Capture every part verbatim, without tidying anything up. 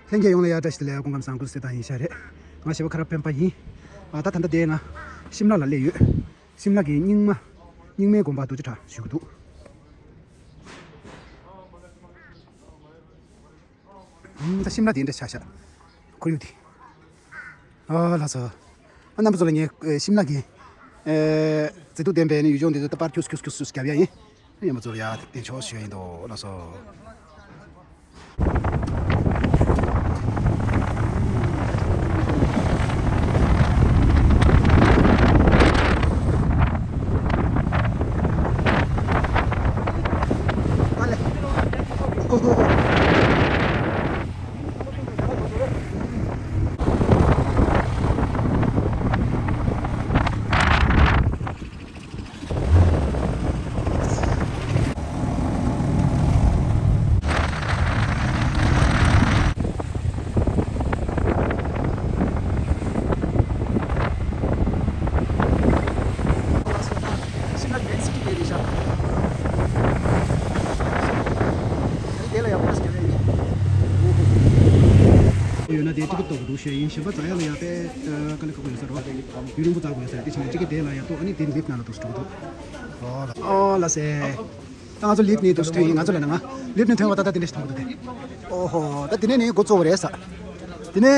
ལྷན་རྒྱས་ཡོངས་ལ་ཡ་བཀྲ་ཤིས་བདེ་ལེགས། སྐུ་ཁམས་བཟང་། སྐུ་གཟུགས་བདེ་ཐང་ཡིན་ཤག་རེད། ང་ཞེ་པོ་ཁ་རག་སྤེན་པ་ཡིན། ཨ་ད་ད་ལྟ་དེ་ང་ཤིམ་ལ་ལ་སླེབས་ཡོད། ཤིམ་ལ་གི་རྙིང་མ། རྙིང་མའི་དགོན་པ་རྡོ་རྗེ་བྲག་ཞུ་གི་འདུག་ཨུམ། ད་ཤིམ་ལ་དེ་འདྲ་ཆགས་ཤག་ཁོར་ཡུག་དེ། ཨ་ལགས་སོ། ཨ་རྣམ་པ་ཚོ་ལ་ངས་ཨེ་ཤིམ་ལ་གི་ཨེ་མཛེས་སྡུག་ལྡན་པའི་ཡུལ་ལྗོངས་འདི་ཚོ་ད་པར་ཁྱུག་ཁྱུག་ཁྱུག་ཁྱུག་རྒྱབ་ཡ་ཡིན། རྣམ་པ་ཚོ་ལ་ཡ་བསྟན་ཆོག་ཞུ་ཡ་ཡིན་དོ། ལགས་སོ། ཡོད་ན་དེ་ཏི་ཀི་ཏོག་འདུག་ཤེས་ཡིན། གཞན་པ་འཛེག་ཡ་ལ་ཡ་དཔེ་དཀའ་ལས་ཁག་པོ་ཡོད་ས་རེད་བ། ཡུན་རིང་པོ་འཛེག་དགོས་ཡོད་ས་རེད། དེ་བྱས་ན་གཅིག་གི་དེ་ལ་ཡ་ཏོག་ཨ་ནི་དེ་ལིབ་ནང་ལ་འདུག་སེ་འགྲོ་གི་འདུག་ཨོ་ལགས་སེ། ད་ང་ཚོ་ལིབ་ནས་འདུག་སེ་ཐོན་ཡིན། ང་ཚོ་ལ་ན་ང་ལིབ་ནས་ཐོན་པ་ད་ལྟ་དེ་འདྲ་ཞིག་མཐོང་གི་འདུག་སྟེ། ཨོ་ཧོ། ད་དེ་ནས་ནི་འགོ་བཙུགས་པ་རེད་ས། དེ་ནས་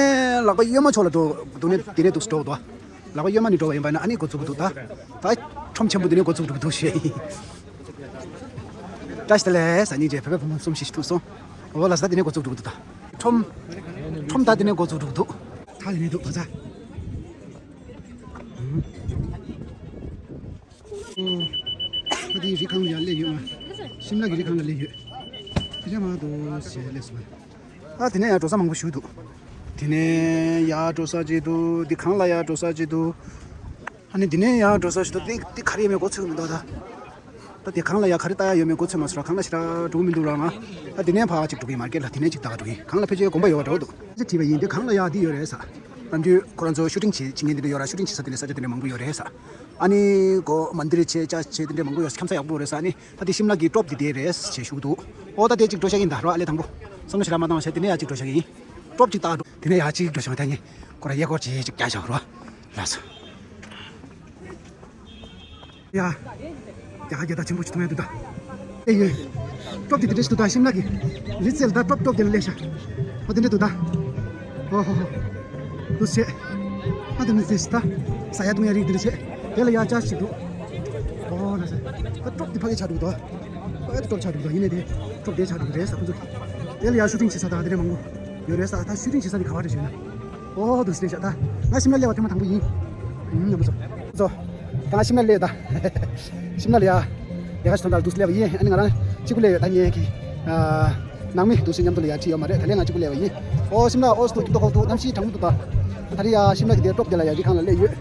ལག་པ་གཡོན་མ་ཕྱོགས་ལ་འགྲོ་འདུག་ནས་དེ་ནས་འདུག་སེ་འགྲོ་གི་འདུག་ལག་པ་གཡོན་མ་ནས་འགྲོ་བ་ཡིན་པ་ན་ཨ་ནི་འགོ་བཙུགས་ཀྱི་འདུག་ད་ད་ཁྲོམ་ཆེན་པོ་འདི་ནས་འགོ་བཙུགས་འགྲོ་གི་འདུག་ཞེས། བཀྲ་ཤིས་བདེ་ལེགས་ཟ་སྙིང་རྗེ། བོད་པའི་བུ་མོ་གསུམ་ཞིག་ཐུག་སོང་། འོ་ལགས་སོ། ད་འདི་ནས་འགོ་བཙུགས་འགྲོ་གི་འདུག་ད་ཁྲོམ་ཁྲོམ་ད་འདི་ནས་འགོ་བཙུགས་འགྲོ་གི་འདུག་ད་འདི་ནས་འདུག་ད་ད། ཨོ། ད་འདི་རི་སྒང་ལ་ཡར་སླེབས་ཡོད། ང་ཤིམ་ལ་གི་རི་སྒང་ལ་སླེབས་ཡོད། དེ་རིང་མ་གཏོགས་ཞེས་སླེབས་སོང་། ཨ་དེ་ནས་ཡར་འགྲོ་ས་མང་པོ་ཞིག་འདུག་དེ་ནས་ཡར་འགྲོ་ས་ཅིག་འདུག་དེ་སྒང་ལ་ཡར་འགྲོ་ས་ཅིག་འདུག་ཨ་ནི་དེ་ནས་ཡར་འགྲོ་ས་ཞིག་འདུག་དེ་དེ་ག་རེ་ཡོད་མེད་མགོ་ཚོས་མི་འདུག་ད། ད་དེ་སྒང་ལ་ཡར་ག་རེ་ལྟ་ཡ་ཡོད་མེད་མགོ་ཚོས་མ་སོང་ར། སྒང་ལ་ཞེ་དྲག་འགྲོ་གི་མི་འདུག་ར། ང་ཨ་དེ་ནས་ཕར་ཅིག་འགྲོ་གི་ཡིན། མར་ཀེཊ་ལ། དེ་ནས་ཅིག་ད་ག་འགྲོ་གི་ཡིན། སྒང་ལ་ཕལ་ཆེར་དགོན་པ་ཡོད་པ་འདྲ་བོ་འདུག་ཅེས་བྲིས་པ་ཡིན། དེ་སྒང་ལ་ཡ་འདི་ཡོད་རེད་ས། ནམ་རྒྱུན་ཁོ་རང་ཚོ་ཤུ་ཊིང་བྱེད་བྱེད་མཁན་དེ་འདྲ་ཡོད་ར། ཤུ་ཊིང་བྱེད་ས་དེ་འདྲ་ས་ཆ་དེ་འདྲ་མང་པོ་ཡོད་རེད་ས། ཨ་ནི་གོ་མན་དིར་བྱས་ཅ་བྱས་དེ་འདྲ་མང་པོ་ཡོད་ས། འཁྱམ་ས་ཡག་པོ་རེད་ས། ཨ་ནི་ད་དེ་ཤིམ་ལ་གི་ཊོབ་དེ་དེ་རེད་ཅེས་ཞུ་གི་འདུག་ཨོ་ད་དེ་གཅིག་འགྲོ་བཞག་གི་ཡིན། ད་རོ་ཨ་ལས་དང་པོ་བསམ་བློ་ཞེ་དྲག་མ་བཏང་བ་བྱས་དེ་ནས་ཡ་གཅིག་འགྲོ་བཞག་གི་ཡིན། ཊོབ་གཅིག་བཏགས་འགྲོ། དེ་ནས་ཡ་གཅིག་འགྲོ་བཞག་ད་ངས་ཁོ་ར་གཡས་སྐོར་བྱས་གཅིག་བརྒྱབ་བཞག་རོ། ལགས་སོ། ཡ། རྒྱ་གར་རྒྱལ་དར་ཆེན་པོ་ཞིག་མཐོང་ཡ་འདུག་ད། ཨེ་ཡོད། ཊོབ་དེ་དེ་འདྲ་ཞིག་འདུག་ད། ཤིམ་ལ་གི་རི་རྩེ་ལ་ད་ཊོབ་ཊོབ་དེ་ལ་སླེབས་ཤག་ཨོ་དེ་འདྲ་འདུག་ད། ཨོ་ཧོ་ཧོ། འདུག་སེ། ཨ་དེ་ནི་དེ་ཞིག་ད། ཟ་ཡ་བཏུང་ཡ་རིགས་དེ་འདྲ་བྱས། དེ་ལ་ཡ་ཅ་ཞིག་འདུག་ཨོ་ལ་སེ། ད་ཊོབ་དེ་ཕ་གི་ཆགས་འདུག་ད། ཨ་ད་ཊོབ་ཆགས་འདུག་ད། ཡིན་ནའི་དེ་ཊོབ་དེ་ཆགས་འདུག་རེད་ས་ཁོ་ཚོ། དེ་ལ་ཡ་ཤུ་ཊིང་བྱེད་ས་དང་དེ་འདྲ་མང་པོ་ཡོད་རེད་ས། ད་ཤུ་ཊིང་བྱེད་ས་དེ་ག་བ་རེད་ཞུས་ན། ཨོ་འདུག་སེ་རེད་ཤག་ད་ང་ཤིམ་ལ་སླེབས་པ་ཐེངས་མ་དང་པོ་ཡིན། ཨུམ་ཡག་པོ་བྱུང་། ད་ང་ཤིམ་ལ་སླེབས་ད། ཤིམ་ལ་ལ་ཡ། ལས་ཀ་ཞིག་ཐོན་ད་འདུག་སེ་སླེབས་པ་ཡིན། ཨ་ནི་ང་རང་གཅིག་པུ་སླེབས་ཡོད། ད་ངའི་གི་ཨ་ནང་མི་འདུག་སེ་མཉམ་དུ་ལ་ཡ་ཁྲིད་ཡོད་མ་རེད། ད་ལན་ང་གཅིག་པུ་སླེབས་པ་ཡིན། ཨོ་ཤིམ་ལ་ཨོ་སི་ཏུ་སྐྱིད་པོ་ཁོག་ཏུ་གནམ་གཤིས་གྲང་མོ་འདུག་ད། ད་རེས་ཡ་ཤིམ་ལ་གི་དེ་ཊོབ་དེ་ལ་ཡ་རི་སྒང་ལ་སླེབས་ཡོད།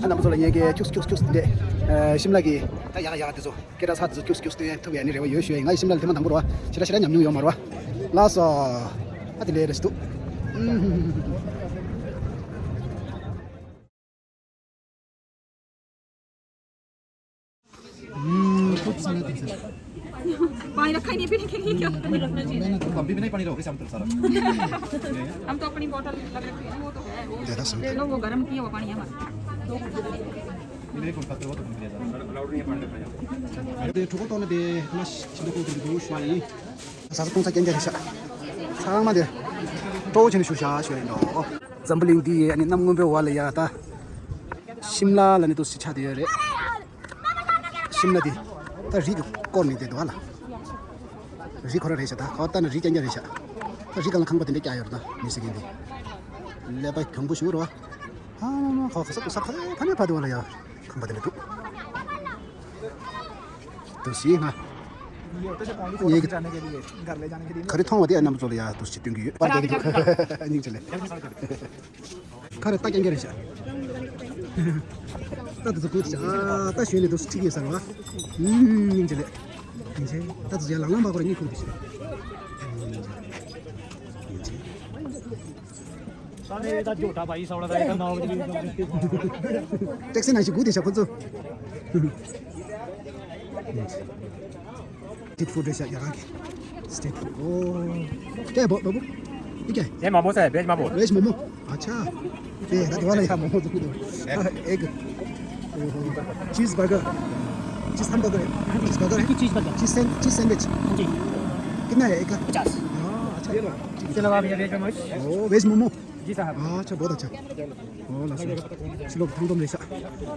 ཨ་རྣམ་པ་ཚོ་ལ་ངའི་གི་ཁྱུགས་ཁྱུགས་ཁྱུགས་དེ་འདྲས་ཤིམ་ལ་གི་ད་ཡག་ཡག་དེ་ཚོ་སྐད་གྲགས་ཚ་དེ་ཚོ་ཁྱུགས་ཁྱུགས་སྟོན་ཐུབ་ཡ་ནི་རེ་བ་ཡོད་ཞུ་ཡ་ཡིན། ང་ཡི་ཤིམ་ལ་ལ་ཐེངས་མ་དང་པོ་རེད་བ། ཞེ་དྲག་ཞེ་དྲག་ཉམས་མྱོང་ཡོད་མ་རེད་བ། ལགས་སོ། ཨ་དེ་ལས་རེ་ཞིག་འདུག पानी रखा ही नहीं पीने के लिए, क्या? अभी भी नहीं पानी रखा, हम तो सारा। हम तो अपनी बोतल लग रखी है, वो तो है, वो, चलो, वो गर्म किया हुआ पानी है हमारा। मेरे को पत्थर वो तो कौन किया जा रहा है? དེ་གྲོད་ཁོག་ལྟོགས་ན་དེ་མ་ཤི་འདུག་གོ། དེ་འདུག་ཤུ་ཡིན། ཟ་ས་བཏུང་ས་རྐྱང་རྐྱང་རེད་ཤག་ཚང་མ་དེ་སྤྲོ་བོ་བྱས་ནས་བཞུགས་ཤག་ཞུ་ཡ་ཡིན་འགྲོ། འཛམ་བུ་གླིང་འདི་ཡི་ཨ་ནི་གནམ་སྔོན་པོའི་འོག་ལ་ཡ་ད་ཤིམ་ལ་ལ་ནི་འདུག་སེ་ཆགས་བསྡད་ཡོད་རེད། ཤིམ་ལ་འདི་ད་རི་གི་བསྐོར་ནས་བསྡད་འདུག་ཨ་ལ། རི་ཁོ་ར་རེད་ཤག་ད་ཁོ་ལྟ་ན་རི་རྐྱང་རྐྱང་རེད་ཤག་ད་རི་སྒང་ལ་ཁང་པ་དེ་འདྲ་བཀྱགས་ཡོད་རེད། ད་མི་ཟེར་མཁན་འདི་ཀླད་པ་གྱོང་པོ་ཞིག་རེད་བ། ཨ་མ་མ་ཁོ་ག་ས་ག་ས་ཕ་ཕ་ནས་ཕ་དེ་བ་ལ་ཡ་ཁང་པ་དེ་འདྲ་འདུག་དུ་ཞིག་ང་ངེད་ཀྱི་ག་རེ་མཐོང་བ་དེ་ཨ་རྣམ་པ་ཚོ་ལ་ཡ་དུ་ཞིག་སྟོན་གྱི་ཡོད། པར་རྒྱག་གི་འདུག་སྙིང་རྗེ་ལེ། ཁ་རེ་ལྟ་རྐྱང་རྐྱང་རེད་ཤག་ད་དུ་ཚོ་གུད་ཤག་ད་ཞོན་ནས་དུ་ཁྲིད་ཀྱི་ཟེར་བ། སྙིང་རྗེ་ལེ། སྙིང་རྗེ། ད་དུ་ཡ་ལང་ལང་བ་གོ་ར་གཉིད་ཁུག་དུ་ཞིག་སྙིང་རྗེ། སྙིང་རྗེ། सारे ये तो झूठा भाई सावड़ा का नाम भी टैक्सी ना शिकू दे शकतो। स्ट्रीट फूड रेशा यहाँ के। Street food. ओ। क्या है बाबू? ठीक है। ये मोमोज है, वेज मोमो। वेज मोमो। अच्छा। ये दादी वाला यहाँ मोमो तो कुछ। एक चीज बर्गर। चीज हम बर्गर है। चीज बर्गर। एक ही चीज बर्गर। चीज सैंड-, चीज सैंडविच। हाँ जी। कितना है एक का? पचास। हाँ, अच्छा। इसके अलावा भैया वेज मोमोज। ओ, वेज मोमो। जी साहब। हाँ, अच्छा, बहुत अच्छा। ओ, लासो। चलो, थैंक यू, मेरे साथ।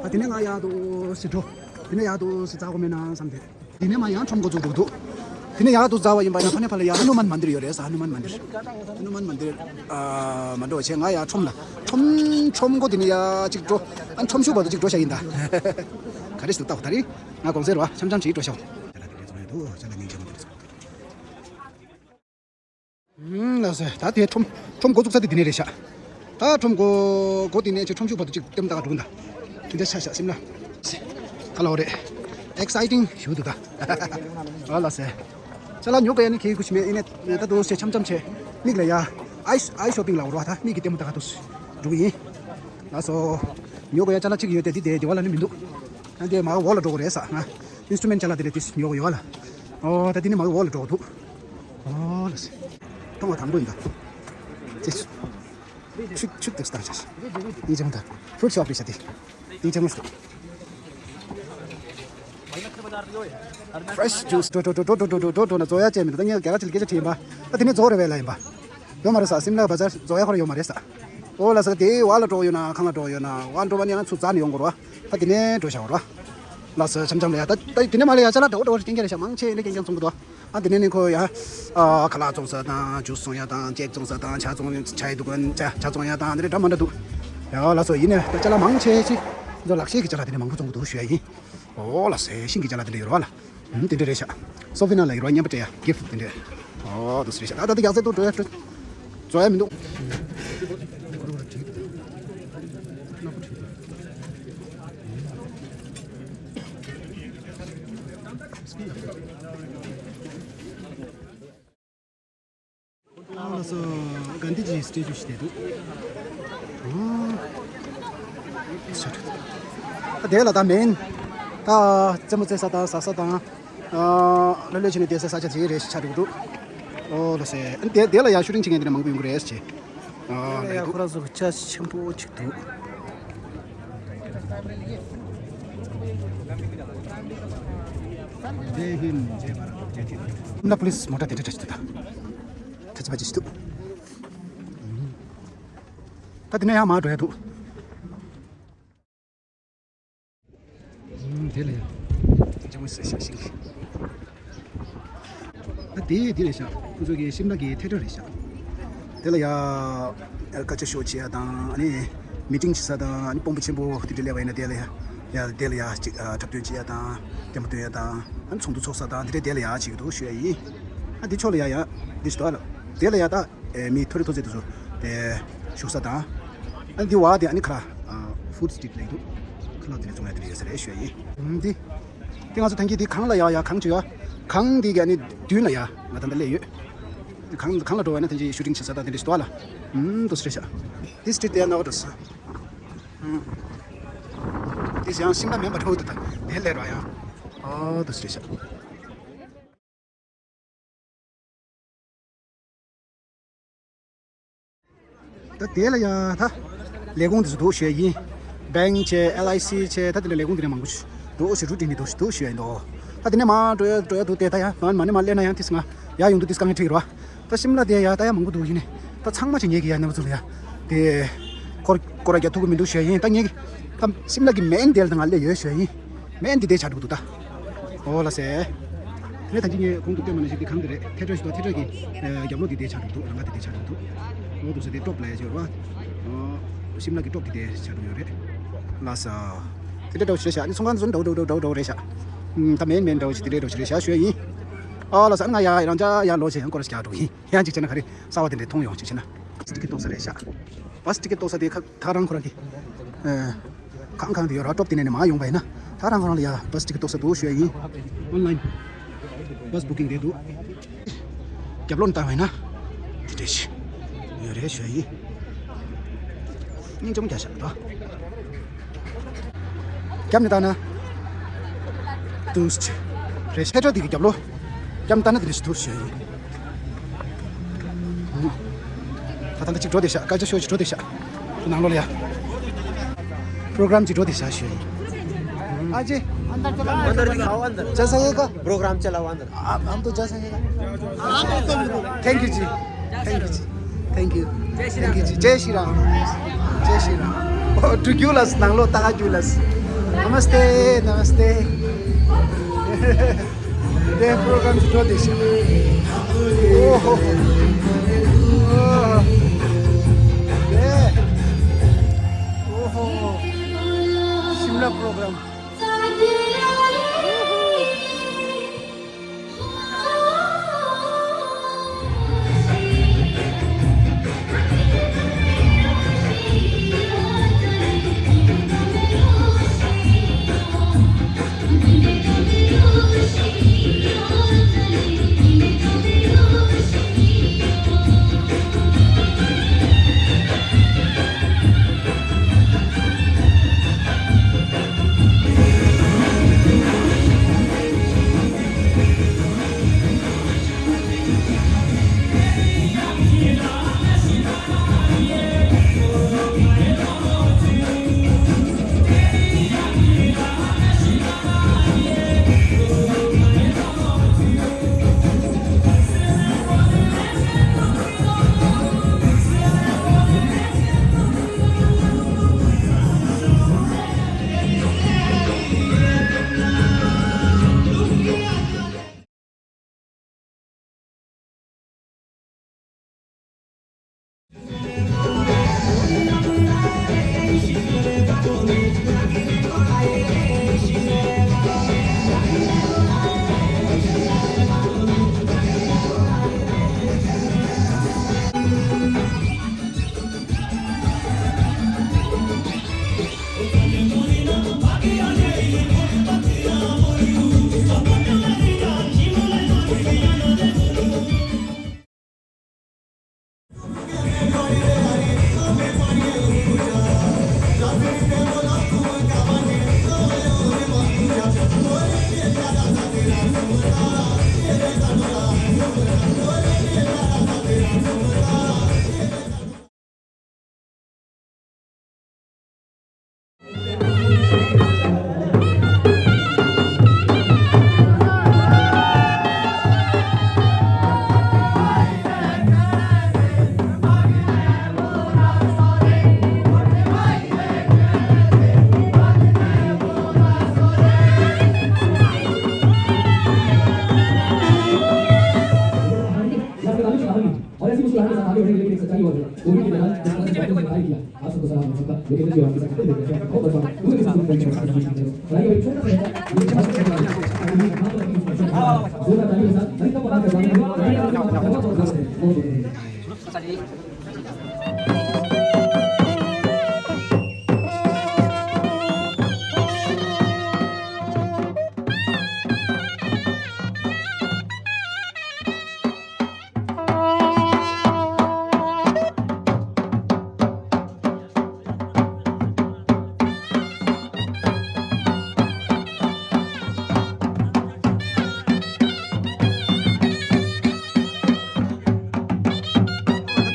हाँ, तिने ला याद हो, सिद्धो। तिने याद हो, सितागो में ना, समझे। དེ་ནས་མར་ཡང་ཁྲོམ་འགོ་འཛུགས་འདུག་དེ་ནས་ཡར་དུ་འཛེགས་པ་ཡིན་པ་ཡིན་ན་ཕ་ནས་ཕར་ལ་ཡ་ཧ་ནུ་མན་མན་དིར་ཡོད་རེད་ས། ཧ་ནུ་མན་མན་དིར། ཧ་ནུ་མན་མན་དིར། ཨ། མ་འགྲོ་བྱས་ང་ཡར་ཁྲོམ་ལ། ཁྲོམ་ཁྲོམ་འགོ་དེ་ནས་ཡར་གཅིག་འགྲོ། ཨ། ཁྲོམ་གཞུག་བར་དུ་གཅིག་འགྲོ་བྱ་ཡིན་ད། ག་རེ་ཞིག་ལྟ་བ་ད་རེས་ང་དགོང་ཟེར་བ་འཆམ་འཆམ་ཞིག་འགྲོ་ཤོག་ཨུམ། ལགས་སོ། ད་དེ་ཁྲོམ་ཁྲོམ་འགོ་བཙུགས་ས་དེ་དེ་ནས་རེད་ཤག་ད་ཁྲོམ་འགོ་འགོ་དེ་ནས་ཅིག་ཁྲོམ་གཞུག་བར་དུ་ཅིག་ལྟེམ་ལྟ་འགྲོ་གི་ད། དེ་འདྲ་ཆ་ཤག་སིམ་ལ། ཁ་ལོ་རེད། ཨེག་སའི་ཊིང་ཞུ་འདུག་ད། ཨ་ལ་སེ། ཅ་ལག་ཉོ་ག་ཡ་ནི་ཁེ་ཁུ་ཆི་མེད་ཨེ་ནས་ད་དུ་ཆེ་འཆམ་འཆམ་ཆེ། མིག་ལ་ཡ། ཨའི་ཨའི་ཤོ་པིང་ལ་འོར་བ་ད་མིག་གི་ལྟད་མོ་ད་ག་དུ་འགྲོ་གི་ཡིན། ལགས་སོ། ཉོ་ག་ཡ་ཅ་ལག་གཅིག་ཡོད་དེ་འདི་དེ་དེ་བ་ལ་ནི་མི་འདུག་ཨ་འདི་མ་འོག་ལ་འགྲོ་གི་རེད་ས་ང་། ཨིན་སི་ཊུ་མེན་ཊི་ཅ་ལག་དེ་རེད་དེ་ཉོ་གི་ཡོད་ལ། ཨོ་ད་དེ་ནི་མ་འོག་ལ་འགྲོ་གི་འདུག་ཨོ་ལ་སེ། ཐོང་བ་དང་པོ་ཡིན་ད། ཅེས། ཆུ་ཆུ་དེ་སྟག་ཆ་ཤི། ཡིན་ཅང་ད། ཕུར་ཤོབ་རེད་ཤ་དེ། ཡིན་ཅང་མ་སྟོ། Fresh juice འགྲོ་འགྲོ་ན་བཟོ་ཡ་ཅེས་མི་འདུག་ད་ངས་རྒྱ་གར་ཅིག་སྐད་ཆ་དྲིས་ཡིན་པ། ད་དེ་ནས་བཟོ་རེ་བས་ལ་ཡིན་པ། ཡོད་མ་རེད་ས་སིམ་ལ་བ་ཛར་བཟོ་ཡ་ཁོ་ར་ཡོད་མ་རེད་ས། ཨོ་ལ་ས་དེ་བ་ལ་འགྲོ་ཡོད་ན་ཁང་ལ་འགྲོ་ཡོད་ན་བ་འགྲོ་བ་ནི་ང་ཚུར་འཛག་ནས་ཡོང་དགོས་ར། ད་དེ་ནས་འགྲོ་བྱ་བ་ར། ལགས་སོ་འཆམ་འཆམ་ལ་ཡ་ད་ད་དེ་ནས་མ་ལ་ཡ་ཅ་ལག་འདྲ་བོ་འདྲ་བོ་རྐྱང་རྐྱང་རེད་ཤག་མང་ཆེ་ནས་རྐྱང་རྐྱང་བཙོང་གི་འདུག་ཨ་དེ་ནས་ནི་ཁོ་ཡ། ཨ་ཁ་ལག་བཙོང་ས་དང་ཇུས་བཙོང་ཡ་དང་ཅེག་བཙོང་ས་དང་ཇ་བཙོང་ཇ་ཡི་འདུ་ག་ཇ་ཇ་བཙོང་ཡ་དང་དེ་འདྲ་འདྲ་མ་འདྲ་འདུག་ཡ་ལགས་སོ་ཡིན་ནས་ད་ཅ་ལག་མང་ཆེ་ཆེ། ཚོ་ལག་ཤེས་ཀྱི་ཅ་ལག་དེ་འདྲ་མང་པོ་བཙོང་གི་འདུག་ཞུ་ཡ་ཡིན། ཨོ་ལགས་སོ་ཤིང་གི་ཅ་ལག་དེ་འདྲ་ཡོད་ར་བ་ལ། ཨུམ་དེ་འདྲ་རེད་ཤག་སོ་ཕི་ན་ལ་ཡོད་ར་བ་བརྙན་པར་སྤྲད་ཡ་གིཕ་དེ་འདྲ། ཨོ་དུ་སི་རེད་ཤག་ད་ད་དེ་རྒྱག་ཚད་དུ་འགྲོ་ཡ་འགྲོ། བཟོ་ཡ་མི་འདུག་ཨ་ལགས་སོ། གྷན་དྷི་ཇིའི་སི་ཊེ་ཅུ་ཞིག་བསྡད་འདུག་ཨ་དེ་ལ་ད་མེན། ད་རྩེད་མོ་རྩེ་ས་དང་ཟ་ས་དང་། ཨ་ལྷོད་ལྷོད་བྱས་ནས་བསྡད་ས་ས་ཆ་དེ་རེད་ཆགས་འགྲོ་གི་འདུག་ཨོ་ལགས་སེ། ཨ་དེ་དེ་ལ་ཡ་ཤུ་ཊིང་བྱེད་མཁན་དེ་འདྲ་མང་པོ་ཡོང་གི་རེད་ཟེར་བྱས། ཨ་ལས་ཡ་འདུག་ཁོ་རང་ཚོ་གི་ཅ་ཆེན་པོ་གཅིག་འདུག་ལ་པུ་ལིས་མོ་ཊ་དེ་འདྲ་འདྲ་ཞིག་འདུག་ད་ཐ་ཚི་པ་ཅི་ཞིག་འདུག་ད་དེ་ནས་ཡང་མར་འགྲོ་ཡ་འདུག་དེ་ལ་ཡ། ལྕང་མ་ཟེར་ཤག་ཤིང་། ད་དེ་དེ་རེད་ཤག་ཁོ་ཚོ་གི་ཤིམ་ལ་གི་ཐེ་ཊར་རེད་ཤག་དེ་ལ་ཡ། སྐད་ཆ་ཤོད་བྱེད་ཡ་དང་ཨ་ནི། མི་ཊིང་བྱེད་ས་དང་ཨ་ནི་དཔོན་པོ་ཆེན་པོ་དེ་འདྲ་སླེབས་པ་ཡིན་ན་དེ་ལ་ཡ། ཡ་དེ་ལ་ཡ་ཅིག་འཁྲབ་སྟོན་བྱེད་ཡ་དང་། ལྟད་མོ་སྟོན་ཡ་དང་ཨ་ནི་ཚོགས་འདུ་ཚོགས་ས་དང་དེ་འདྲ་དེ་ལ་ཡ་བྱེད་ཀྱི་འདུག་ཞུ་ཡ་ཡིན། ཨ་འདི་ཕྱོགས་ལ་ཡ་ཡ། འདི་ཞིག་འདུག་ཨ་ལ། དེ་ལ་ཡ་ད། ཨེ་མི་ཐོ་རི་ཐོ་ཚེ་དུ་སོ། དེ། བཞུགས་ས་དང་། ཨ་འདི་བ་དེ་ཨ་ནི་ཁ་ལ། ཧྥུཌ་སི་ཊི་རིཊ་ལ་ཡིན་འདུག་ཁ་ལ་དེ་ནས་བཙོང་ཡ་དེ་ལ་ཡོད་ས་རེད་ཞུ་ཡ་ཡིན། ཨུམ་འདི། དེ་ང་ཚོ་ཐང་གི་དེ་གང་ལ་ཡ་ཡ་གང་བྱོས་ཡ། གང་དེ་གི་ཨ་ནི་མདུན་ལ་ཡ་ང་ད་ལྟ་སླེབས་ཡོད། གང་གང་ལ་འགྲོ་བ་ན་ཐང་གི་ཤུ་ཊིང་བྱེད་ས་དང་དེ་འདྲ་ཞིག་འདུག་ཨ་ལ། ཨུམ་དུ་སི་རེད་ཤག་དེ་སི་ཊི་རིཊ་དེ་ཡ་ན་བ་འགྲོ་ས། ཨུམ། དེ་ཡང་ཤིམ་ལ་མིན་པ་འགྲོ་འདུག་ད་དེ་སླེབས་ར་ཡ། ཨ་དུ་སི་རེད་ཤག་ད་དེ་ལ་ཡ་ད། ལས་ཁུངས་དེ་ཚོ་འདུག་ཞུ་ཡ་ཡིན། བེང་ཀི་བྱས་ཨེལ་ཨའི་སི་བྱས་ད་དེ་འདྲ་ལས་ཁུངས་དེ་འདྲ་མང་པོ་ཞིག་འདུག་ཞུ་རུ་དེ་འདྲ་འདུག་ཞུ་འདུག་ཞུ་ཡ་ཡིན་དོ། ད་དེ་ནས་མར་འགྲོ་ཡ་འགྲོ་ཡ་འདུག་དེ་ད་ཡ་མ་མ་ནས་མ་སླེབས་ན་ཡང་དེ་སྔ་ཡ་ཡོང་འདུག་དེ་དཀའ་ངལ་འཕྲད་ཀྱི་རེད་བ། ད་ཤིམ་ལ་དེ་ཡ་ད་ཡ་མང་པོ་འདུག་ཡིན་ནས་ད་ཚང་མ་ཅིག་ཉེ་གི་ཡ་ནས་བ་ཚུར་ལ་ཡ། དེ། སྐོར་སྐོར་ར་རྒྱག་ཐུབ་ཀྱི་མི་འདུག་ཞུ་ཡ་ཡིན་ད་ངས་ཀྱི། ད་ཤིམ་ལ་གི་མེན་དེ་ལ་ད་ང་སླེབས་ཡོད་ཞུ་ཡ་ཡིན། མེན་འདི་དེ་ཆགས་འགྲོ་གི་འདུག་ད། ཨོ་ལ་སེ། དེ་ནས་ད་ཅི་ངས་གོང་དུ་བསྟན་པ་ནང་བཞིན་འདི་གང་འདི་རེད་ཐེ་ཊར་ཞིག་འདུག་ཐེ་ཊར་གི་རྒྱབ་ལོགས་འདི་དེ་ཆགས་འགྲོ་གི་འདུག་རང་ཁ་འདི་དེ་ཆགས་འགྲོ་གི་འདུག་ཨོ་འདུག་སེ་དེ་ཊོབ་ལ་ཡ་ཞེས་པ། ཤིམ་ལ་གི་ཊོབ་འདི་དེ་ཆགས་འགྲོ་ཡོད་རེད། ལ་སེ། དེ་འདྲ་འདྲ་བོ་ཞིག་རེད་ཤག་ཨ་ནི་ཚོང་ཁང་འདི་ཚོ་འདྲ་བོ་འདྲ་བོ་འདྲ་བོ་རེད་ཤག་ད་མེན་མེན་འདྲ་བོ་ཞིག་དེ་འདྲ་འདྲ་བོ་ཞིག་རེད་ཤག་ཞུ་ཡ་ཡིན། ཨོ་ལ་སེ་ཨ་ནི་ང་ཡ་རང་ཅག་ཡ་ལོ་ཞེས་ཡང་སྐོར་ཞིག་རྒྱག་འགྲོ་གི་ཡིན། ཡང་ཅིག་བྱས་ན་ག་རེ་གསར་བ་དེ་འདྲས་མཐོང་ཡོང་ཅིག་བྱས་ན། ཊི་ཀེ་ཊི་གཏོང་ས་རེད་ཤག་བྷ་སི་ཊི་ཀེ་ཊི་གཏོང་ས་དེ་ཁ་ཐག་རང་ཁོ་རང་གི་ཨ་གང་གང་དུ་ཡོད་ར་ཊོབ་དེ་ནས་ནས་མར་ཡོང་པ་ཡིན་ན་ཐག་རང་ཁོ་རང་ལ་ཡ་བྷ་སི་ཊི་ཀེ་ཊི་གཏོང་ས་འདུག་ཞུ་ཡ་ཡིན། ཨོན་ལ་ཡིན་བྷ་སི་བུ་ཀིང་རེད་འདུག་རྒྱབ་ལོགས་ནས་བཏང་བ་ཡིན་ན་དེ་འདྲས་ཤིག་ཡོད་རེད་ཞུ་ཡ་ཡིན། སྙིང་རྗེ་མོ་རྒྱག་ཤག་ད། རྒྱབ་ནས་བལྟས་ན། དུས་ཆེ། རེད་ཤག་ཐེ་ཊར་འདི་གི་རྒྱབ་ལོགས། རྒྱབ་ནས་བལྟས་ན་འདི་འདྲ་ཞིག་འདུག་ཞུ་ཡ་ཡིན། ད་ལྟ་གཅིག་འགྲོ་དེ་ཤག་སྐད་ཆ་ཤོད་ཅིག་འགྲོ་དེ་ཤག་ནང་ལོགས་ལ་ཡ། प्रोग्राम ཅིག་འགྲོ་དེ་ཤག་ཞུ་ཡིན། हाँ जी। अंदर जाओ, अंदर। चल सकेगा? प्रोग्राम चलाओ अंदर। आप, हम तो जा सकेगा? Thank you ji. Thank you ji. Thank you. Thank you ji. जय श्री राम। जय श्री राम। ओ, टू क्यों लस, नंगलो तागा क्यों लस। नमस्ते, नमस्ते। देह प्रोग्राम से दो देश। ओहो। ओहो। ए। ओहो। शिमला प्रोग्राम। और ऐसी मुस्कुराहट के साथ आगे बढ़ेंगे, लेकिन एक सच्चाई और है। कोविड के दौरान जिस तरह से डॉक्टर्स ने कार्य किया, आप सबको सलाम हो सकता है, लेकिन मुझे आपके साथ बहुत बड़ा मुझे किसी को नहीं छोड़ सकता। पढ़ाई का एक छोटा सा हिस्सा, लेकिन बहुत अच्छा है। जोरदार तालियों के साथ अधिकतम पढ़ाई का जाना है। बहुत बहुत बहुत बहुत बहुत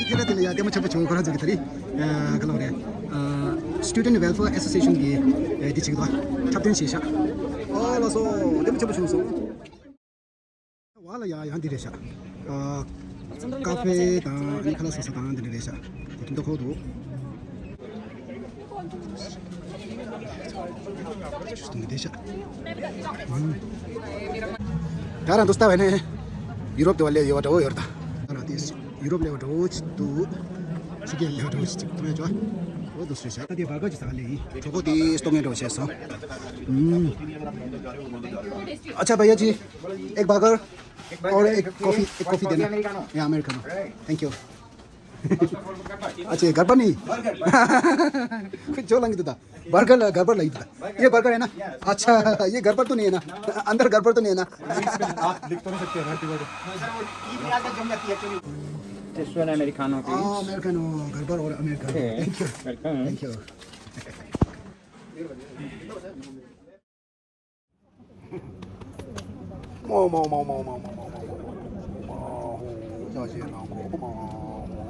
ཁྱེད་རང་དེ་ལ་ཡ་ལྟད་མོ་ཆེན་པོ་བྱུང་ཁོ་རང་ཚོ་གི་ད་རེས་ག་ལ་བ་རེད། Student Welfare Association གི་འདི་བྱེད་ཀྱི་འདུག་འཁྲབ་སྟོན་བྱེད་ཤག་ཨོ་ལགས་སོ། ལྟད་མོ་ཆེན་པོ་བྱུང་སོང་། བ་ལ་ཡ་ཡང་འདི་རེད་ཤག་ཨ། ཀ་ཧྥེ་དང་ཨ་ནི་ཁ་ལག་ཟ་ས་དང་འདི་འདྲ་རེད་ཤག་དེ་དུས་ད་ཁོ་འདུག་ཞུ་གཏོང་གི་བསྡད་ཤག་ཨུམ། ད་རང་འདུག་ལྟ་བས་ནས་ཡུ་རོབ་དེ་བ་ལས་ཡོད་པ་འདྲ་བོ་ཡོད་རེད་ད། ད་རང་དེ་ཡུ་རོབ་ལས་པ་འདྲ་བོ་ཅིག་འདུག་ཕྱི་རྒྱལ་ལས་པ་འདྲ་བོ་ཅིག་མཐོང་ཡ་ཅོ། འོ་འདུག་ཞུ་ཤག་ད་དེ་བར་ག་ཅིག་ཟ་ག་ལས་ཡིན། གྲོགས་པོ་དེ་སྟོང་ངེ་འདྲ་བོ་བྱས་སོང་། ཨུམ། अच्छा भैया जी, एक बर्गर और एक कॉफी, एक कॉफी देना। या अमेरिकानो। Thank you. अच्छा, ये गड़बड़ नहीं। कुछ जो लंगी तो था। बर्गर, गड़बड़ लगी तो था। ये बर्गर है ना? अच्छा, ये गड़बड़ तो नहीं है ना? अंदर गड़बड़ तो नहीं है ना? आप लिख तो नहीं सकते ना। This one Americano, please. Americano, गड़बड़ और Americano. Okay, thank you. Welcome. Thank you.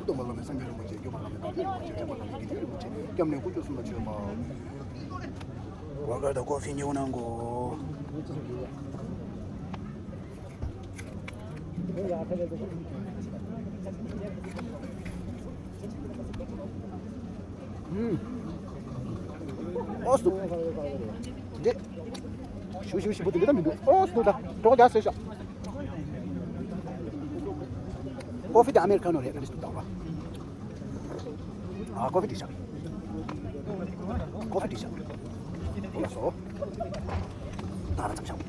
སྟོན་པ་བླ་མེད་སངས་རྒྱས་རིན་པོ་ཆེ། སྐྱོབ་པ་བླ་མེད་བདག་ཅག་རིན་པོ་ཆེ། སྐྱོབ་པ་བླ་མེད་དགེ་འདུན་རིན་པོ་ཆེ། སྐྱབས་གནས་དཀོན་མཆོག་གསུམ་ལ་མཆོད་པ། ཝ་ཀར་དང་ཀོ་ཧྥི་ཉོ་གནང་གོ། ཨོ་སུ། འདི། ཞུ་ཞུ་ཞུ་བོ་དེ་འདྲ་མི་འདུག་ཨོ་སུ་ད། གྲོགས་རྒྱག་ཟེར་ཤག་ཀོ་ཧྥི་དེ་ཨ་མེ་རི་ཁ་ནོ་རེད། ག་རེ་ཞིག་འདུག་ད་བ། ཨ་ཀོ་ཧྥི་དེ་ཤག་ཀོ་ཧྥི་དེ་ཤག་ཨོ་ལགས་སོ། ད་ར་ཙམ་ཤག་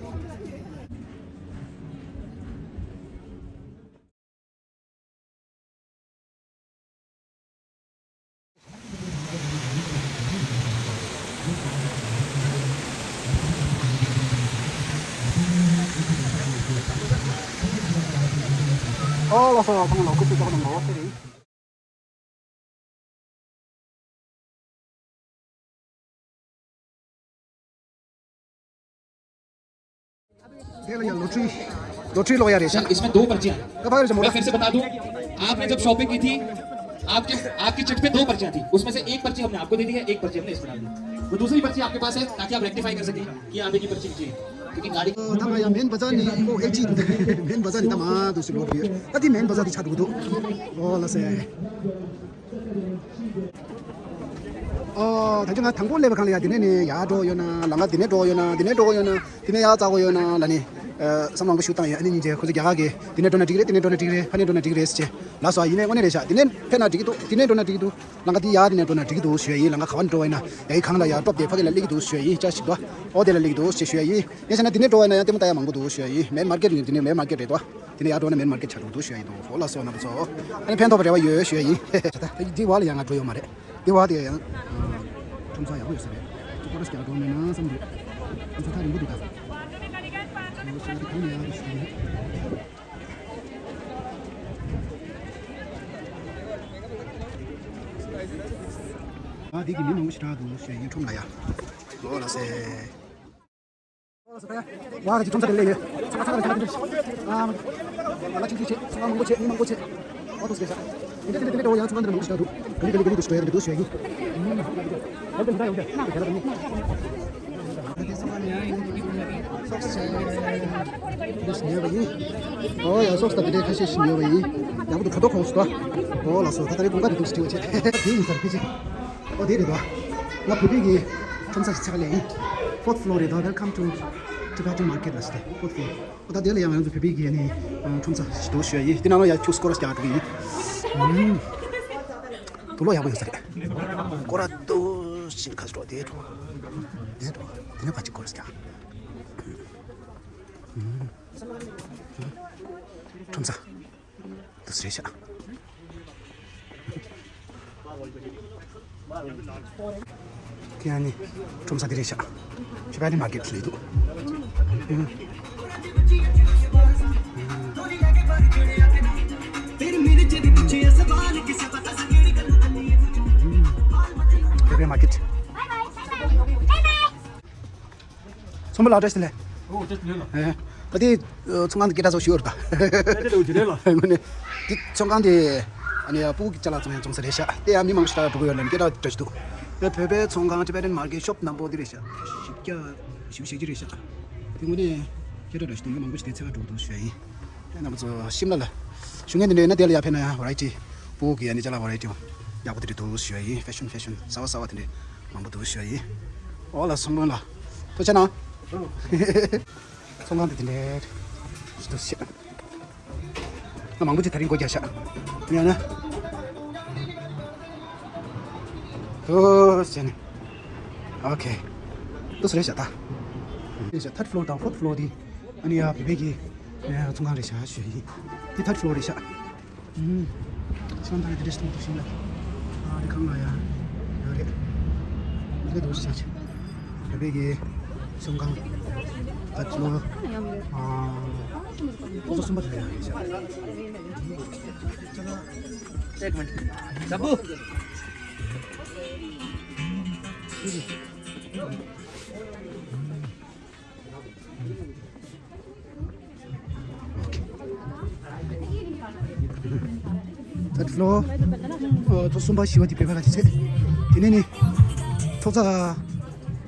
ཨོ་ལགས་སོ། ཁོང་ལ་སྐུ་ཚེ་ཞབས་པད་བརྟན་པ་ཟེར་རེད། དེ་ལ་ཡང་ལོ་ཊ་རི། ལོ་ཊ་རི་ལོག་ཡ་རེད་ཤག Sir, इसमें दो पर्चियां हैं। ད་ཕ་ཡར་ཞིག་མོ། मैं फिर से बता दूं, आपने जब शॉपिंग की थी, आपके, आपकी चिट पे दो पर्चियां थी, उसमें से एक पर्ची हमने आपको दे दी है, एक पर्ची हमने इस पर डाल दी। वो दूसरी पर्ची आपके पास है, ताकि आप रेक्टिफाई कर सकें कि आगे की पर्ची नीचे है, क्योंकि गाड़ी ད་ཕ་ཡར་མེན་བ་ཛར་ནས། ཨོ་ཨེ་ཅི། མེན་བ་ཛར་ནས་ད་མ་འདུག་སེ་ལོག་ཡོད། ད་དེ་མེན་བ་ཛར་དེ་ཆགས་འདུག་འདུག་ཨོ་ལགས་སེ། ཨོ། ད་ཅི་ང་དང་པོ་སླེབས་པ་གང་ལ་ཡ། དེ་ནས་ནི་ཡར་འགྲོ་ཡོད་ན། ལམ་ཁ་དེ་ནས་འགྲོ་ཡོད་ན། དེ་ནས་འགྲོ་ཡོད་ན། དེ་ནས་ཡར་འཛེག་ཡོད་ན་ལབ་ནི། ཨ་བསམ་བློ་མང་པོ་ཞིག་བཏང་ཡོད། ཨ་ནི་སྙིང་རྗེ། ཁོ་ཚོ་རྒྱ་གར་གྱི་དེ་ནས་འགྲོ་ན་འགྲིག་རེད། དེ་ནས་འགྲོ་ན་འགྲིག་རེད། ཕ་ནས་འགྲོ་ན་འགྲིག་རེད་ཟེར་ལབ་སོང་། ཡིན་ནའི་དངོས་གནས་རེད་ཤག་དེ་ནས་ཕེབས་ན་འགྲིག་གི་འདུག་དེ་ནས་འགྲོ་ན་འགྲིག་གི་འདུག་ལམ་ཁ་དེ་ཡར་དེ་ནས་འགྲོ་ན་འགྲིག་གི་འདུག་ཞུ་ཡ་ཡིན། ལམ་ཁ་ག་བ་ནས་འགྲོ་བ་ཡིན་ན་ཡ་གི་གང་ལ་ཡ་ཊོབ་དེ་ཕ་གི་ལ་སླེབས་ཀྱི་འདུག་ཞུ་ཡ་ཡིན། ཅག་ཞིག་འདུག་ཨོ་དེ་ལ་སླེབས་ཀྱི་འདུག་ཞེས་ཞུ་ཡ་ཡིན། ཡིན་ཟེར་ན་དེ་ནས་འགྲོ་བ་ཡིན་ན་ཡང་ལྟད་མོ་ལྟ་ཡ་མང་པོ་འདུག་ཞུ་ཡ་ཡིན། མེན་མར་ཀེཊ་ཡིན། དེ་ནས་མེན་མར་ཀེཊ་རེད་དོ། དེ་ནས་ཡར་འགྲོ་ན་མེན་མར་ཀེཊ་ཆགས་འགྲོ་འདུག་ཞུ་ཡ་ཡིན་དོ། ཨོ་ལགས་སོ། རྣམ་པ་ཚོ། ཨ་ནི་ཕན་ཐོགས་པ་རེ་བ་ཡོད་ཞུ་ཡ་ཡིན། ད་འདི་བར་ལ་ཡང་ང་འགྲོ་ཡོད་མ་རེད། འདི་བར་དེ་ཡང་ཁྲོམ་ས་ཡག་པོ་ཡོད་ས་རེད། ཅིག་སྐོར་ར་རྒྱག་འགྲོ་མེད་ན་བསམ་འདུག་ཁྲོམ་ས་ཐག་རིང་པོ་འདུག་ད། ཁྲོམ་ས་དེ་གང་ནས་ཡར་འགྲོ་ཞུ་ཡ་ཡིན། ཨ་འདི་གི་མི་མང་པོ་ཞེ་དྲག་འདུག་ཞུ་ཡ་ཡིན། ཁྲོམ་ལ་ཡ། ཨོ་ལགས་སེ། ཝ་ར་ཅིག་ཁྲོམ་ས་དེ་ལས་ཡོད། ཚ་ཚ་ར་ཆ་ར་ཅིག་ཨ་མ་ལ་ཅིག་ཅིག་ཆེ། ཚ་མང་པོ་ཆེ། མི་མང་པོ་ཆེ། ཨོ་ཏོ་སྐད་ཆ། འདི་འདི་འདི་འདི་འདྲ་བོ་ཡང་ཚོང་ཁང་འདི་ནང་མང་པོ་ཞེ་དྲག་འདུག་ག་ལེ་ག་ལེ་ག་ལེ་འདུག་ཞུ་ཡ་འདུག་ཞུ་ཡ་ཡིན། ཨོ་ཏོ་འདི་འདྲ་ཡོད་འདི་ནང་ག་ལ་འདི། འདི་ཞིག་ཉོས་པ་ཡིན། ཨོ་ཡ་སོགས་དང་འདི་འདྲའི་ཁ་ཤས་ཤིག་ཉོས་པ་ཡིན། ཡག་པོ་འདུག་གོ་ཐོག་ཁོངས་སུ་འདུག་ཨོ་ལགས་སོ། ད་ད་རེས་དགུན་ཁ་འདི་འདུག་སེ་བྲིས་པ་བྱས། དེ་ཡིན་ས་རེད་ཕལ་ཆེར། ཨོ་དེ་རེད་དོ། ང་བོད་པའི་གི་ཁྲོམ་ས་ཞིག་ཚད་ལས་ཡིན། Fourth floor རེད་དོ། Welcome to Tibetan Market ལ་ཟེར་ཏེ། Fourth floor། ཨོ་ད་དེ་ལ་ཡང་ང་ཚོ་བོད་པའི་གི་ནི་ཁྲོམ་ས་ཞིག་འདུག་ཞུ་ཡ་ཡིན། དེ་ནང་ལ་ཡ་ཁྱུག་སྐོར་ར་རྒྱག་འགྲོ་གི་ཡིན། ཨུམ། དུག་ལོག་ཡག་པོ་ཡོད་ས་རེད། སྐོར་ར་འདུག་ཞིག་ཁ་འགྲོ་དེ་འགྲོ། དེ་འགྲོ། དེ་ནས་ཕར་ཅིག་སྐོར་ར་རྒྱག་ཁྲོམ་ས། དུ་སེ་ཤ། ཁྱེད་ནི་ཁྲོམ་ས་དེ་རེད་ཤག Tibetan Market ལས་འདུག Tibetan Market། ཚོང་པ་ལགས་བཀྲ་ཤིས་བདེ་ལེགས། ཨོ་བཀྲ་ཤིས་བདེ་ལེགས། ཨེ། ད་དེ་ཚོང་ཁང་དེ་སྐད་གྲགས་ཚོ་ཞུ་བར་ད། ཨེ་དེ་ལོ་བདེ་ལེགས་ལ། དངོས་གནས། དེ་ཚོང་ཁང་དེ་ཨ་ནི་ཕྲུ་གུ་གི་ཅ་ལག་ཚོང་ཡང་ཚོང་ས་རེད་ཤག་དེ་ཡང་མི་མང་ཤོས་ད་ཕྲུ་གུ་ཡོད་ལ་ནི་སྐད་གྲགས་འདྲ་ཞིག་འདུག་ཨེ་བོད་པའི་ཚོང་ཁང་Tibetan Market shop number དེ་རེད་ཤག་བཞི་བརྒྱ་བཞི་བཅུ་ཞེ་གཅིག་རེད་ཤག་དེ་དངོས་གནས་སྐད་གྲགས་འདྲ་ཞིག་འདུག་མི་མང་པོ་ཞིག་དེ་འཚོལ་ག་འགྲོ་གི་འདུག་ཞུ་ཡ་ཡིན། ཨེ་རྣམ་པ་ཚོ་ཤིམ་ལ་ལ་ཞུ་མཁན་དེ་འདྲ་ཡོད་ན་དེ་ལ་ཡར་ཕེབས་ན་ཡང་variety ཕྲུ་གུ་གི་ཨ་ནི་ཅ་ལག་variety ཡག་པོ་དེ་འདྲ་འདུག་ཞུ་ཡ་ཡིན། ཕེ་ཤོན་ཕེ་ཤོན་གསར་པ་གསར་པ་དེ་འདྲ་མང་པོ་འདུག་ཞུ་ཡ་ཡིན། ཨོ་ལགས་སོ། ཚོང་དཔོན་ལགས། ཐུགས་རྗེ་གནང་། ཚོང་ཁང་དེ་དེ་འདྲ་ཞིག་འདུག་ཤག་ང་མང་པོ་ཅིག་དེ་རིང་སྒོ་རྒྱག་ཤག་ཡང་ན། ཨོ་ཟེར་ནས། ཨོ་ཁེ། འདུག་སེ་རེད་ཤག་ད། རེད་ཤག third floor དང་fourth floor དེ་ཨ་ནི་ཡ་བོད་པའི་གི་ཚོང་ཁང་རེད་ཤག་ཞུ་ཡ་ཡིན། དེ་third floor རེད་ཤག་ཨུམ། ཤང་ཐང་དེ་འདྲ་ཞིག་འདུག་ཤིང་ལ། ཨ་རེ་ཁང་ལ་ཡ། ཡོད་རེད། མི་ཁ་འདུག་ཤག་བོད་པའི་གི་ཚོང་ཁང་། ད་ཅི་ལོ། ཨ། ཁོ་ཚོ་གསུམ་པ་དེ་ཡ་རེད་ཤག एक मिनट। बाबू। Third ལོ། ཨོ། ཐོག་གསུམ་པ་བཞི་པ་དེ་བོད་པའི་ཁ་ཆེ་ཆེ། དེ་ནས་ནི། ཐོག་རྩ།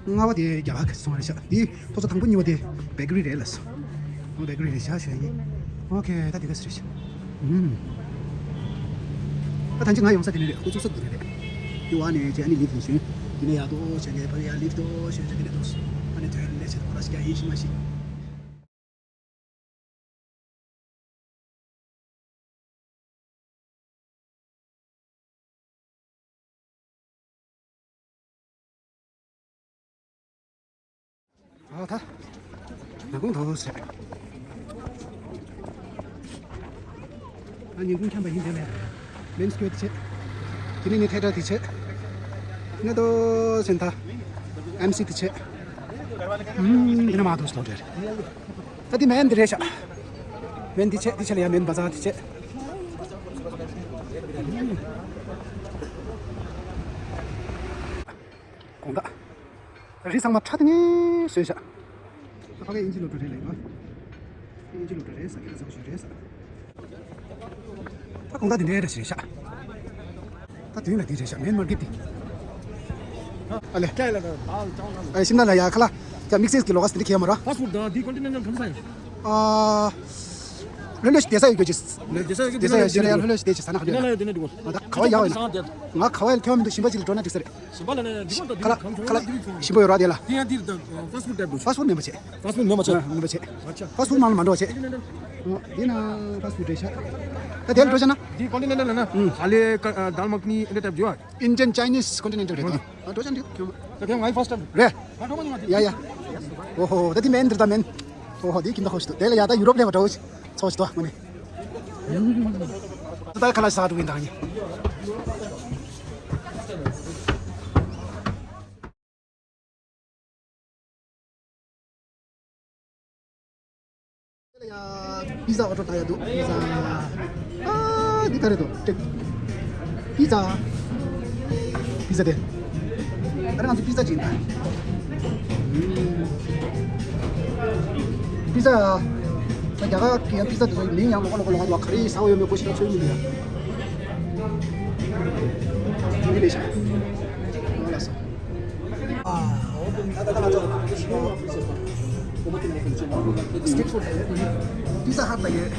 ལྔ་པ་དེ་རྒྱ་གར་གྱི་སོང་བ་རེད་ཤག་དེ་ཐོག་རྩ་དང་པོ་གཉིས་པ་དེ་བེ་ཀ་རི་རེད་ལ་སོ། ཨོ། བེ་ཀ་རི་རེད་ཤག་ཞུ་ཡ་ཡིན། ཨོ་ཁེ། ད་དེ་ག་སི་རེད་ཤག་ཨུམ། ད་ཐང་ཅིག་ང་ཡོང་ས་དེ་ནས་རེད། ཁོ་ཚུགས་ས་དེ་ནས་རེད། དེ་བ་ནས་ཅི་ཨ་ནི་ལིབ་ནས་ཞུ། དེ་ནས་ཡག་ཏོ་བྱས་ནས་ཕ་གི་ཡ་ལིབ་ཏོ་ཞུ་ཅི་དེ་ནས་ཏོ། ཨ་ནི་དོན་ལས་བྱེད་ཁོ་ར་ཞིག་ཡ་ཡིན་ཤི་མ་ཤི། ཨ་ད། ཉིན་གུང་དོ་ཟེར། ཨ་ཉིན་གུང་འཁྱམས་པ་ཡིན་དེ་ལས། མེན་སྐྱོད་བྱེད། དེ་ནས་ནི་ཐལ་སྒྲ་དེ་བྱེད། ནི་དོ་ཟེར་ད། ཨེམ་སི་དེ་བྱེད། ཨུམ། དེ་ནས་མ་དོ་སྟོང་རེད། ད་དེ་མེན་དེ་རེད་ཤག་མེན་དེ་བྱེད། དེ་བྱེད་ལ་ཡ་མེན་བ་ཛ་དེ་བྱེད། དགོང་དག་རི་ཚང་མ་ཁྲ་དེ་ངེས་བཟོས་ཤག་ད་ཕ་གི་ཨིན་ཇི་ལོ་ཏོ་རེད་ལེ་ག་ཨིན་ཇི་ལོ་ཏོ་རེད་ས་ཁྱེད་རང་ཚོ་ཞུ་རེད་ས། ད་དགོང་དག་དེ་འདྲའི་རེད་ཤག་ད་དུས་ལ་དེ་རེད་ཤག་མེན་མར་ཀེ་ཊི། ཨ་ལེ། ཨ་ཤིམ་ལ་ལ་ཡ་ཁ་ལ། ཀྱ་མིག་སེས་ཀྱི་ལོ་ག་སི་དེ་ཁེ་མ་ར། ཕ་སི་ཕུཌ་དང་དེ་ཀོན་ཊི་ནེན་ཊལ་གང་ས་ཡོད། ཨ། ལྷོད་ལྷོད་ཞིག་བསྡད་ས་ཡོད་རྒྱུ་ཅིག་དེ་ས་ཡོད་རྒྱུ་དེ་ས་ཡོད་རྒྱུ་ལྷོད་ལྷོད་ཞིག་བསྡད་ཅིག་ས་ན་ཁ་ལེ། ང་ད་ག་བ་ཡག་ཡོད་ན། ང་ག་བ་ཡལ་ཐེ་བ་མི་འདུག་ཞིམ་པ་ཅིག་ལ་འགྲོ་ན་འགྲིག་ས་རེད། ཞིམ་པ་ལ་ནི་འགྲིག་མ་འདུག་ཁ་ལ་ཁ་ལ་ཞིམ་པོ་ཡོད་ར་དེ་ལ། དེ་ཡང་དེ་ཕ་སི་ཕུཌ་ཊའིབ་འདུག་ཕ་སི་ཕུཌ་མེན་པ་བྱེད། ཕ་སི་ཕུཌ་མེན་པ་བྱེད། མེན་པ་བྱེད། ཕ་སི་ཕུཌ་མང་ལ་མ་འགྲོ་བ་བྱེད། འདི་ན་ཕ་སི་ཕུཌ་རེད་ཤག་ད་དེ་ལ་འགྲོ་ཤག་ན། འདི་ཀོན་ཊི་ནེན་ཊལ་ལ་ན། ཨ་ལེ་ཀ་དཱལ་མ་ཁ་ནི་འདི་ཊའིབ་འདུག་ཨ། Indian Chinese continental རེད་དོ། ཨ་འགྲོ་ཤག་འདི་ཁྱོད། ད་ཁྱོད་ང་ཕ་སི་ཊའིམ་རེད། ང་འགྲོ་མ་མྱོང་ང་དེ། ཡ་ཡ། ཨོ་ཧོ། ད་དེ་མེན་འདིར་ད་མེན། ཨོ་ཧོ། དེ་ཁྱིམ་ད་ཧོ་ཤི་དོ། དེ་ལ་ཡ་ད་ཡུ་རོབ་ལ་བ་འགྲོ་ཚོ་ཤི་དོ་ཨ་ངོ་ནས། ད་ཁ་ལ་ས་འགྲོ་ཡིན་ད་ངས། དེ་ལ་ཡ་པི་ཛ་ཨོ་ཌར་བཏང་ཡ་འདུག་པི་ཛ། ཨ་འདི་ག་རེ་འདུག་ཀྲིག་པི་ཛ། པི་ཛ་དེ། ད་རེས་ང་ཚོ་པི་ཛ་ཅིག་ཡིན་ད། པི་ཛ། ད་རྒྱ་གར་གྱི་ཡང་པི་ཛ་དེ་ཚོ་མིང་ཡང་ལོགས་ཀ་ལོགས་ཀ་ལོགས་ཀ་འདུག་ག་རེ་ཟ་འོ་ཡོད་མེད་གོ་ཤེས་ན་ཚོད་མི་འདུག་ཡ། འདི་ལས་ཤ། ཨ་ལ་སོ། སི་ཊི་རིཊ་ཕུཌ་ལ་ཡོད། པི་ཛ་ཧཊ་ལ་ཡོད།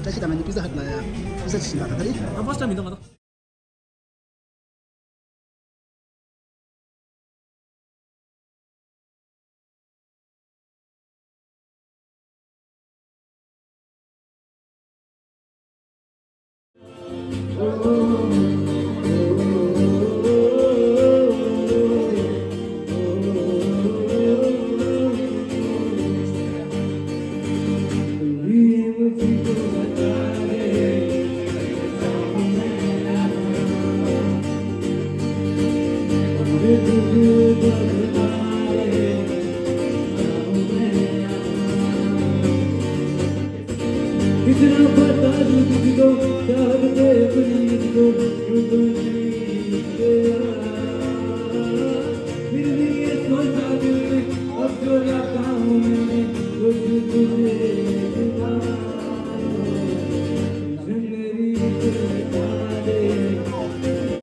བཀྲ་ཤིས་དང་ང་གཉིས་པི་ཛ་ཧཊ་ལ་ཡ། པི་ཛ་ཅིག་ཕྱིན་པ་ད་ད་རེད། ང་ཕར་སི་ཊའིམ་ཡིན་ད་ང་ད།